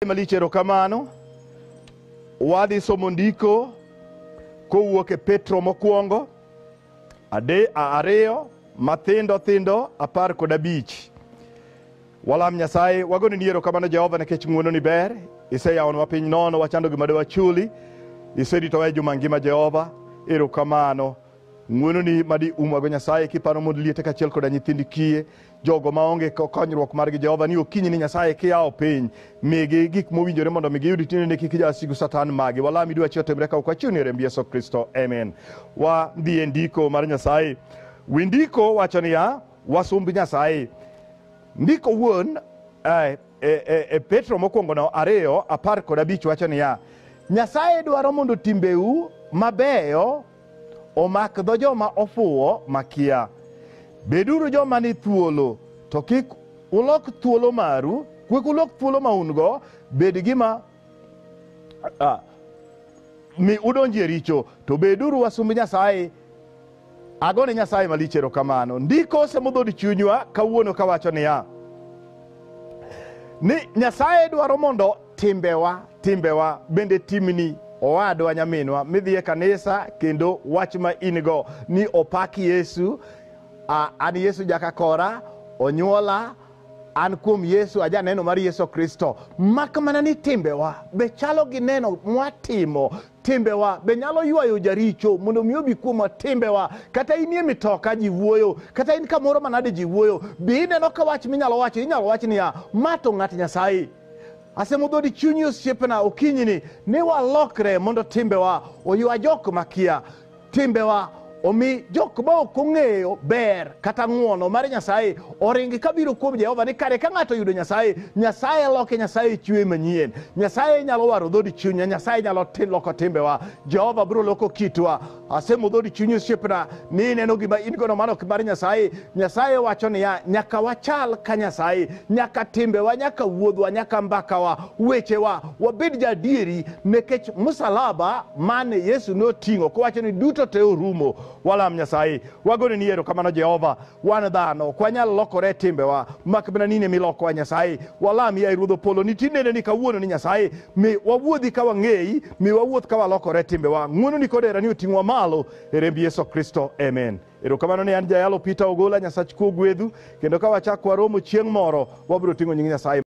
Malich erokamano. Wadhi somo ndiko kowuok e Petro mokwongo ade ariyo mathindo thindo 15. Walam Nyasaye, wagoni ni erokamano Jehova nikech ng'wononi ber. Iseyawonwa piny nono, wachando gima dewachuli. Iseritowa e juma ngima Jehova, erokamano. Ng'wononi madi umwago Nyasaye kiparo mond liete kaachiel koda nyithind kiye, jogo maonge konyruok margi Jehova ni okinyi ni Nyasaye kiyawo piny, migi gik mowinjore mondo mi giyud tinende kik jasigu Satan magi. Walami dwachi otimre ka ok wachiwni e remb Yesu Kristo. Amen. Wadhi e ndiko mar Nyasaye. Wi ndiko wacho niya, wasumb Nyasaye. Ndiko wuon e Petro mokwongo no 2 15 wacho niya, Nyasaye dwaro mondo timbeu mabeyo omak dho joma ofuwo makia. Beduru joma ni thuolo, to kik ulok thuolo maru, kik ulok thuolo ma un go bed gima mi udonji e richo, to beduru wasumb Nyasaye. Agone Nyasaye malich erokamano. Ndiko osemo dhood chunywa kawuono kawacho niya, ni Nyasaye dwaro mondo timbewa bende timni owadwa nyaminwa midhi e kanisa kendo wach ma in go ni opak Yesu, an Yesu jakakora, onyuola, an kuom Yesu ajaneno mar Yesu Kristo. Mak mana ni timbewa be chalo gi neno mwatimo. Timbewa be nyalo ywayo jaricho mondo mi obi kuomwa. Timbewa, kata inie mitoka ji wuoyo, kata in kamoro manade ji wuoyo, be ineno ka wach minyalo wacho, inyalo wach niya, ma to ng'at Nyasaye. Asemo dhodi chunyi osiepna okinyini ni walokre mondo timbewa oywa jok makia. Timbewa omi jok ma ok ong'eyo ber kata ng'uono mar Nyasaye oring kabiro kuom Jehova ni kare ka ng'ato oyudo Nyasaye, Nyasaye loke, Nyasaye chwe manyien. Nyasaye nyalo waro dhodi chunywa, Nyasaye nyalo loko timbewa. Jehova biro loko kitwa. Asemo dhodi chunyi osiepna ni ineno gima in gono mano ok mar Nyasaye. Nyasaye wacho niya, nyaka wachal ka Nyasaye, nyaka timbewa, nyaka wuodhwa, nyaka mbakawa, wechewa, wabed jaadieri nikech musalaba mane Yesu noting'o kowacho ni duto te orumo. Walam Nyasaye, wagoni ni erokamano Jehova. Wan dhano ok wanyal lokore timbewa, mak mana ni in emilokowa Nyasaye. Walam yaye Ruodh Polo ni tinende ni kawuono ni Nyasaye, mi wawuodhi ka wang'eyi, mi wawuoth ka walokore timbewa. Ng'wononi kod herani oting'wa malo e remb Yesu Kristo. Amen. Erokamano ni an jayalo Peter Ogola, Nyasach kwe ogwedhu, kendo ka wachak waromo chieng' moro, wabiro ting'o nying Nyasaye.